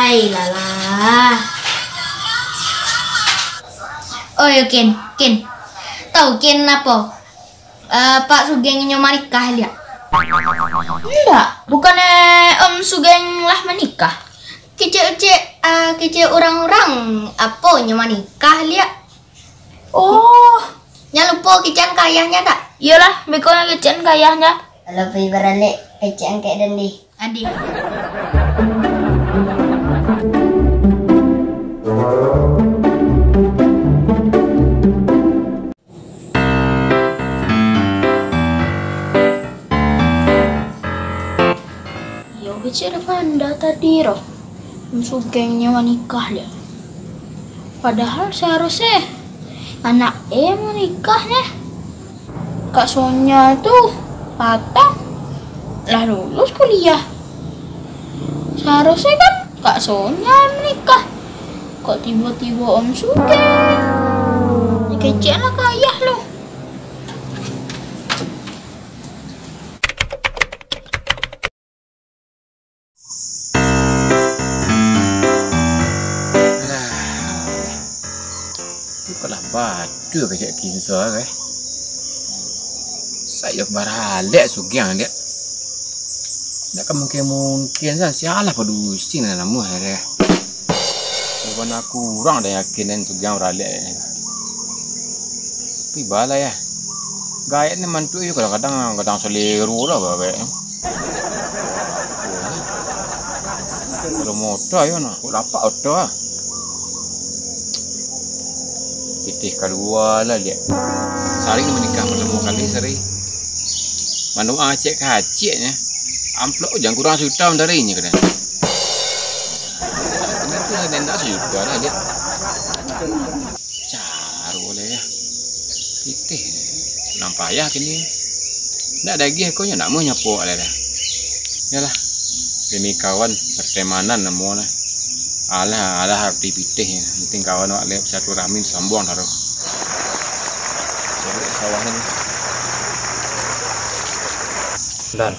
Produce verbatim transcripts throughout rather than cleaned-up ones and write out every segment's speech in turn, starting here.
Ai, lalah. Oi, Kin, Kin. Tahu Kin apo? Eh, Pak Sugeng inyo manikah, liak. Indak, bukannya Om Sugeng lah manikah? Kecek-kecek, ah, kecek urang-urang, apo inyo manikah, liak? Oh. Jan lupo kecekan ka ayahnya, dak? Iyolah, beko kecekan ka ayahnya. Kalau pai baralek, kecekan ka den deh. Adi. Iyo, kecek dah panda tadi roh. Om Sugeng nyo manikah liak. Padahal seharusnya anak e manikah neh. Kak Sonia tu patang lah lulus kuliah. Seharusnya kan Kak Sonia manikah. Kok tibo-tibo Om Sugeng? Kecek lah ka ayah lo. Alah, bukanlah batu kecek kinso, eh. Sayo baralek Sugeng, dek. Ndak ka mungkin-mungkin sa, sialah padusi nan namuah, dek. Bukan aku urang dah yakin nan Sugeng baralek, eh. Tapi bala, ya. Gaek ni mantu, yo, kadang-kadang, kadang selero lah, gaek. Kalau motor, yo, nah, kok lapak oto, ah. Pitih kalua lah, liak. Sari ni manikah partamo kali, Sari. Mano acek-aceknyo. Amplop jan kurang suta dari nyo, kadang. Ini tu lah, ndak suta lah, liak. Caro lah, ya. Pitih. Pulang payah kini. Ndak dagih ko nyo, ndak mau nyapo lah dah. Yalah. Demi kawan, pertemanan namo lah. Alah, alah arti pitih. Penting kawan awak lihat silaturahmi sambuang taruh. Cewek sawah ni. Dan.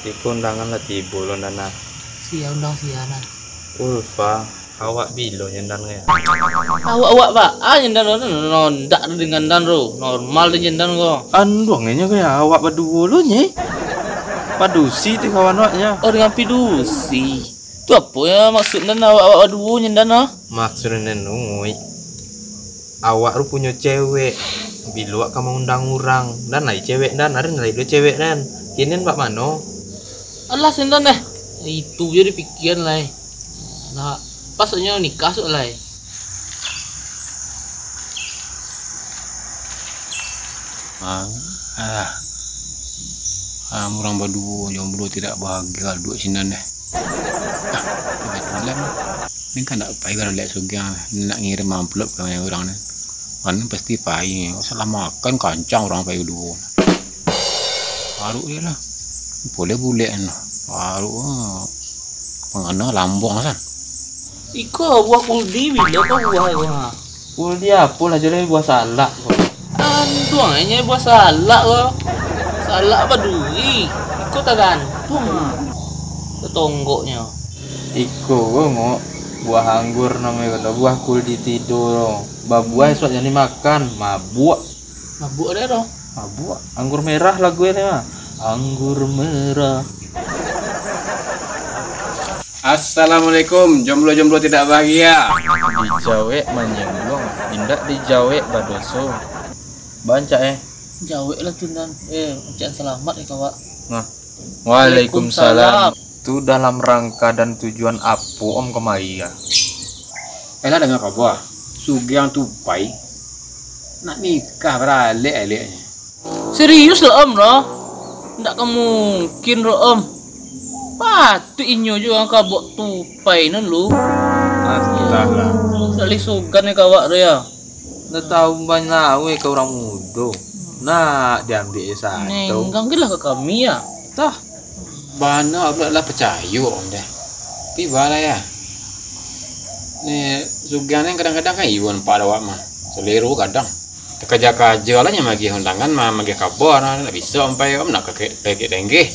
Iko undangan lah tibo lo, Nan, ah. Sia undang sia, Nan. Ulfa. Awak bilo nyo ndan ko? Awak, awak, Pak. Ah, nyo ndan ko, nondak dengan ndan ko. Normal tu nyo ndan ko. Anduang inyo ko, awak baduo lo nyo. Padusi tu kawan awak nyo. Oh, dengan pidusi. Tu apo yo maksud ndan awak, awak baduo nyo ndan ko? Maksud nyo ndan, Ngui. Awak tu punyo cewek. Bilo awak ka maundang urang. Ndan lai cewek ndan, ari ndan lai lo cewek ndan. Kini ndan bak mano? Alah, nyo ndan deh. Itu jo dipikian lai. Nah, pas nyo nikah suak lai. Ah, alah. Ah, urang baduo jomblo tidak bahagia duduak sinan deh. Ah, kebetulan. Ni kan nak pai baralek Sugeng, nak ngirim amplop ka urang ni. Kan pasti pai. Salah makan kancang urang pai duo. Paruk je lah. Boleh bulek kan lah. Paruk, ah, mangana lambung san. Iko buah kuldi bilo ko buah ko, ha? Kuldi apo lah, jaleh buah salak ko. Anduang inyo buah salak ko. Salak apa duri? Iko tagantuang, ha. Tatonggoknyo. Iko ko, Ngok, buah anggur namonyo ko, buah kuldi tido. Babuah esok jan dimakan, mabuak. Mabuak dek tu. Mabuak. Anggur merah lagu ni mah. Anggur merah. Assalamualaikum, jomblo-jomblo tidak bahagia. Dijawek manyingguang, indak dijawek badoso. Bancak, eh. Jawek lah tu, Nan. Eh, ucapan selamat ya, kawan. Nah. Waalaikumsalam. Tu dalam rangka dan tujuan apo Om kamari, ah? Eh, lah danga kaba, Sugeng tu pai nak nikah baralek-aleknyo. Serius lah, Om, lah? Ndak ka mungkin, ro, Om. Patuik inyo jo urang kabok tupai nan lu. Antahlah. Ndak lih sogan ka awak tu, ya. Ndak tahu banawe ka urang mudo. Nak diambiak sato. Nenggang lah ka kami, ya. Tah. Bana, Abdul lah pacayo, Om, deh. Tapi bala, ya. Ni, Sugeng ni kadang-kadang kan iyo nampak awak mah. Selero kadang. Takaja-kaja lah nyo magiah undangan, ma-, magiah kaba, nah, ndak bisa sampai, Om, nak ka ke-, ka kek denggeh.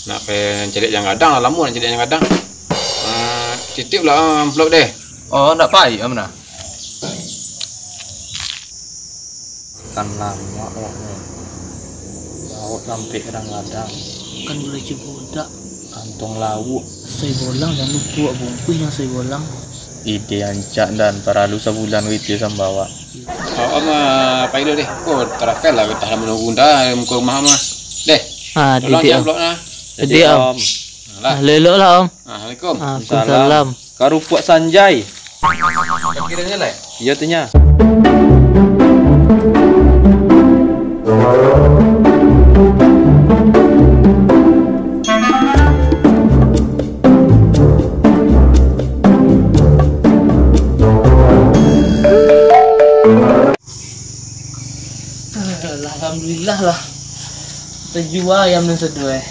Nak ka caliak jang gadang lah, lamo nak caliak jang gadang. Ah, Titip lah amplop deh. Oh, ndak pai, Amna. Kan lamak awaknyo. Lauak sampai kadang-kadang. Kan buliah cubo dak. Kantong lauak. Soi bolang, jangan lupo bungkuih yang soi bolang. Ide rancak dan paralu sabulan witi sambawak. Oh, Om, ah, pai dulu deh. Ko travel lah, betah lah menunggu dah muka rumah Om lah. Deh. Ah, tolong didik, Om. Amplop nah. Didik, Om. Alah. Ah, elok-elok lah, Om. Assalamualaikum. Waalaikumsalam. Karupuak Sanjai. Kira-kira lah. Iyo, tu nyo. Alhamdulillah lah. Tajua ayam nan sadua.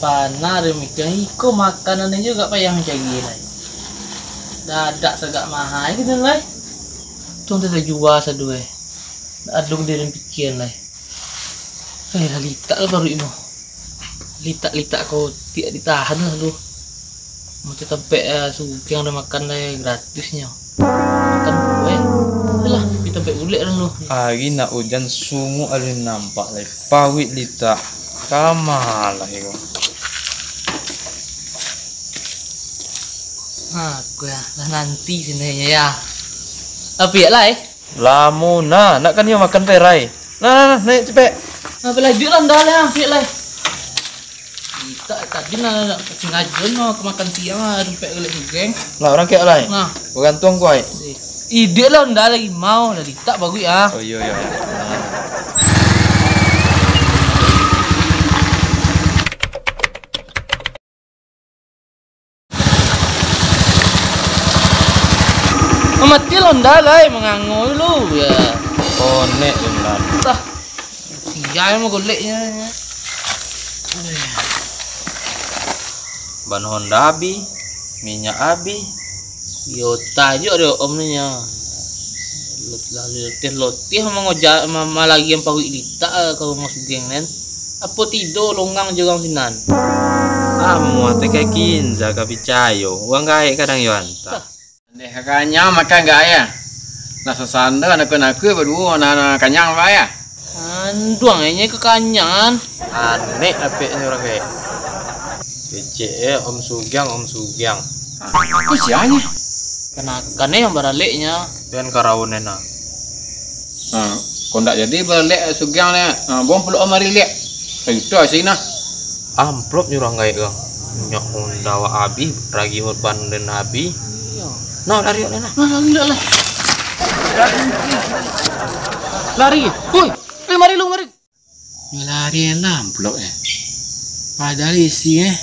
Panah deh mikiang iko makanan juo payah mancari lai. Dadak sagak mahal gitu lai. Untuang tajua sadua. Aduh, diri pikian lai. Eh, lah litak lah paruik mah. Litak-litak kotik ditahan lah tu. Macam tampek, eh, sugiang dah makan dah gratisnyo. Makan dulu, eh. Alah, pi tampek bulek dah tu. Ari nak ujan, sungguah alun nampak lai. Paruik litak. Kama lah iko. Ha, aku ya, lah nanti sini ya. Apiak lah, eh. Lamo nah, nak kan iyo makan perai. Nah, nah, nah, naik cepek. Nah, balajuk lah, ndak lah, apiak lah. Kita tadi nah, nak sengaja no, ke makan siang lah, dompet galek sugiang. Lah, urang kek lai. Nah. Bagantuang kuai. Idik lah, ndak lagi mau, lah litak bagus ah. Oh, iyo, iyo. Mati lah Honda lai, mangango lu, ya. Konek Honda. Tah. Sial mah goleknyo. Ban Honda abih, minyak abih. Yo, tajuk ado om ni nyo. Lah lotih-lotih mangoja-, ma-, malagian paruik litak ka rumah sugiang nen. Apo tido longang jo urang sinan? Ah, muah teh kaki inja ka picayo. Urang gaek kadang yo antah. Deh kanyang makan gaek ah. Lah sasando nakua-nakua baduo, nah, nah kanyang bae ah. Anduang inyo kekanyangan. Anek apeknyo urang gaek. Kecek eh, Om Sugiang, Om Sugiang. Ah, itu sianyo? Kanakan eh yang baraleknya. Pian karaun ena. Ah, kok ndak jadi baralek Sugiang ni. Ah, buang pulak Om ari lek. Sajuta isi nah. Amplop nyo urang gaek kang. Nyak Honda wak abih, ragi hot banden abih. Iyo. Nah, lari wak nah. Nah, lari lah. Lari. Woi, eh, mari lu, mari. Nyo lari lah amplop eh. Padahal isi eh.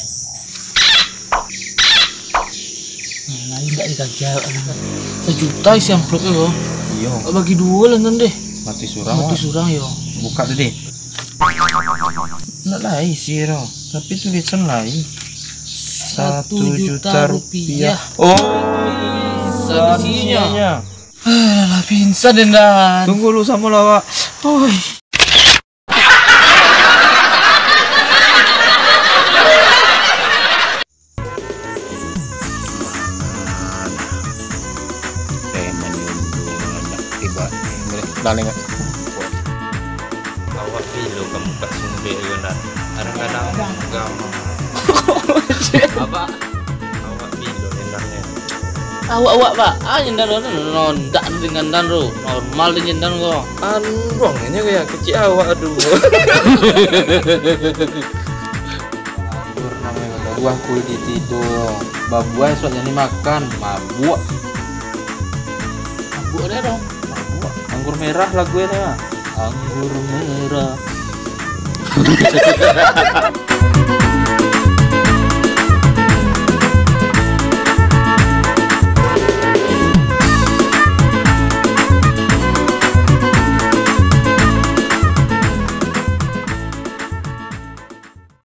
Nah, lain dak dikaja. Sajuta isi amplop tu. Iyo. Bagi duo lah nan deh. Mati surang. Mati surang yo. Buka tu deh. Nak lai isi tu. Tapi tulisan lain. Satu juta rupiah. Oh. Tulisan isinya. Alah, pingsan den dan. Tunggu lu samo lah, Wak. Oi. Awak bilo ka muka sumbek yo, Nan? Kadang-kadang gam. Apa? Awak bilo nendang nyo. Awak-awak ba a nyo ndak ado, nondak dengan dan tu. Normal tu nyo ndak ko. Anduang nyo gaya kecik awak, aduh. Anggur namonyo babuah kul di tido. Babuah esok jadi makan, mabuak. Mabuak dia dong. Mabuak. Anggur merah lagu itu. Anggur merah.